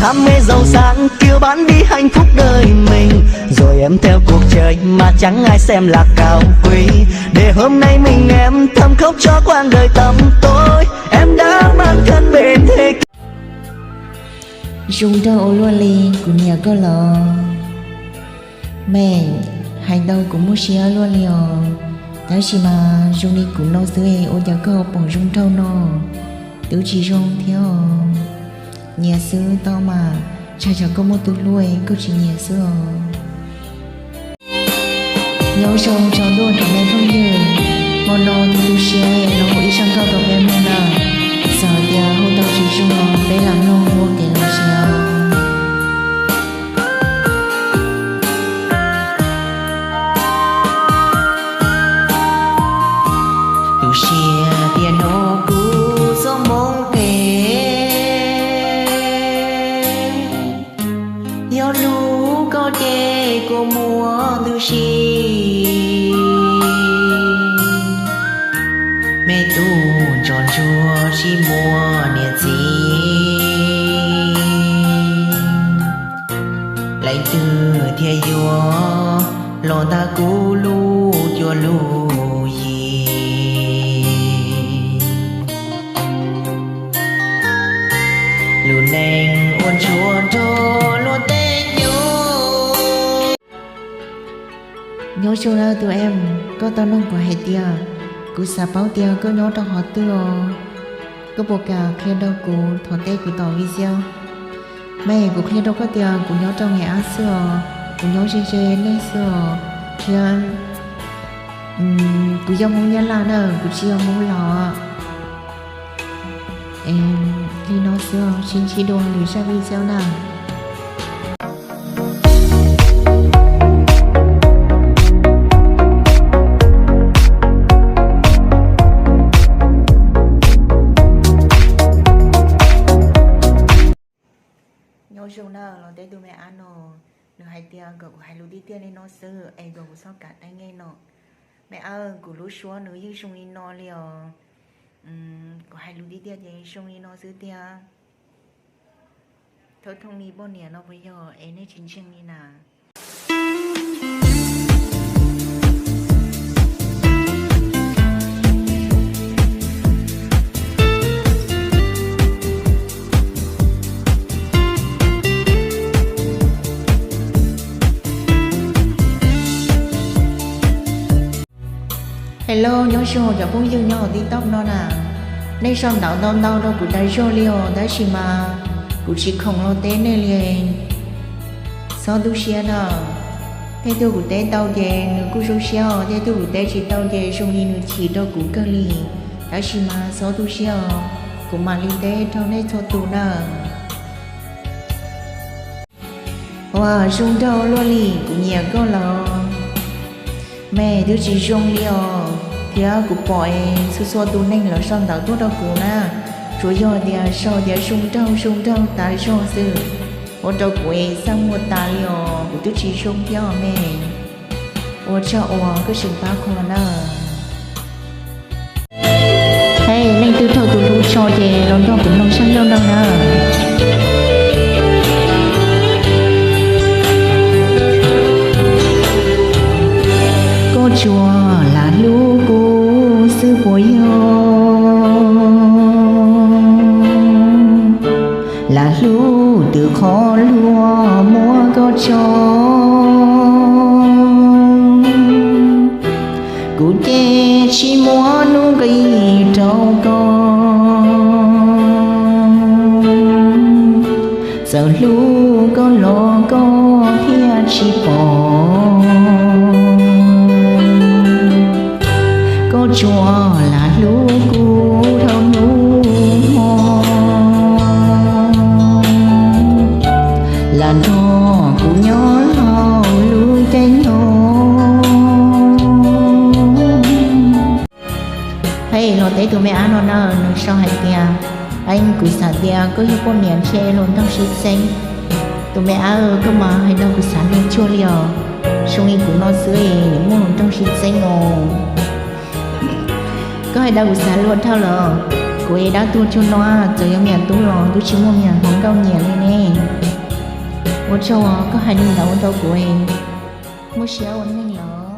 Đam mê giàu sang, phiêu bạt đi hạnh phúc đời mình, rồi em theo cuộc chơi mà chẳng ai xem là cao quý. Để hôm nay mình em thơm khóc cho quãng đời tăm tối. Em đã mang thân bên thế. Zoo nraug ua luaj li, kuv nyiam koj los. Mej, hais ntau kuv muaj siab luaj li os. Tab sis mas zoo li kuv no xwb es ua cas koj pom zoo nraug no? Twb tsis zoo thiab os. Nyiam xwb tau mas, tsam yog koj muaj tus hlub es koj tsis nyiam xwb os. Nyob zoo tsaus ntuj tsoom me phooj ywg, hmo no tu tu siab los hu ib zaj nkauj rau peb mloog nawb. Txawm tias hu tau tsis zoo los peb lam mloog ua kev lom zem. Tu siab tias hnub kuv txoj hmoov phem, yog hlub koj ces kua muag tu siab. Me tub ntsuag ntsuag tsis muaj niam txiv, leej twg thiaj yuav los tag kuv lub cuab lub yig. Lub neej uas ntsuag nrog luag tej nyuj. Nyob zoo nawb tus em, koj tau nug kuv hais tias kuv xav paub tias koj nyob rau qhov twg os. Koj puas kam qhia rau kuv thov teb kuv tom video? Mej, kuv qhia rau koj tias kuv nyob rau Ngày An xwb os, kuv nyob ze ze nej xwb os, thiab kuv yog Hmoob Nyab Laj na, kuv tsis yog Hmoob Los. Li no xwb os, sib ntsib dua lwm zaj video na. Nyob zoo na los teb tus me ab no, nws hais tias kom kuv hais lus tiag tiag li no xwb es kom kuv txhob kam teeb nge no. Me ab, kuv lub suab nws yeej zoo li no li os. Kuv hais lus tiag tiag ces zoo li no xwb tiag. Thawb thooj li poj niam no puas yog es nej tsis ntseeg li na? Hello, nyob zoo cov phooj ywg nyob hauv TikTok no na. Nej sau ntawv ntau ntau rau kuv tas zog li os, tab sis mas kuv tsis khoom los teb nej li. Txhob tu siab na. Tej tug kuv teb tau ces nws kuj zoo siab os, tej tug kuv teb tsis tau ces zoo li nws chim rau kuv kawg li. Tab sis mas txhob tu siab os, kuv mam li teb rau nej txhua tus na. Ua zoo nraug luaj li, kuv nyiam koj los. Mej, twb tsis zoo li os, thiab kuv pom es txhua txhua tus neeg lawv sau ntawv tuaj rau kuv na, tsuas yog tias sau tias zoo nraug zoo nraug tas zog xwb, ua rau kuv es xaj muag tas li os, kuv twb tsis zoo thiab os mej. Ua tsaug uas koj tseem pab kuv na. Hej, leej twg raug tus hlub tso ces los nrog kuv mloog zaj nkauj no na. Koj tsuas lam hlub kuv xwb puas yog? Lam hlub twb qhov luag muab koj tso, kuv ces tsis muaj nuj nqis rau koj. Txawm hlub koj los koj thiaj tsis pom. Koj tsuas lam hlub kuv dhau hnub hmo, lam nrog kuv nyob hauv lub caij nyoog. Hej, los teb tus me ab no na, nws sau hais tias, Eeb, kuv xav tias koj yog poj niam ntshe luag nraug sib txeeb. Tus me ab, koj mas hais no kuv xav luag cuag li os. Zoo li kuv no xwb es muaj luag nraug sib txeeb os. Koj hais no kuv xav luag dhau lawm. Kuv es dab tuag cuag no, txawm yuav me nyuam tub los twb tsis muaj me nyuam hluas nkauj nyiam li ne. Ua tsaug uas koj hais li ntawd ua rau kuv muaj siab ua neej lawm.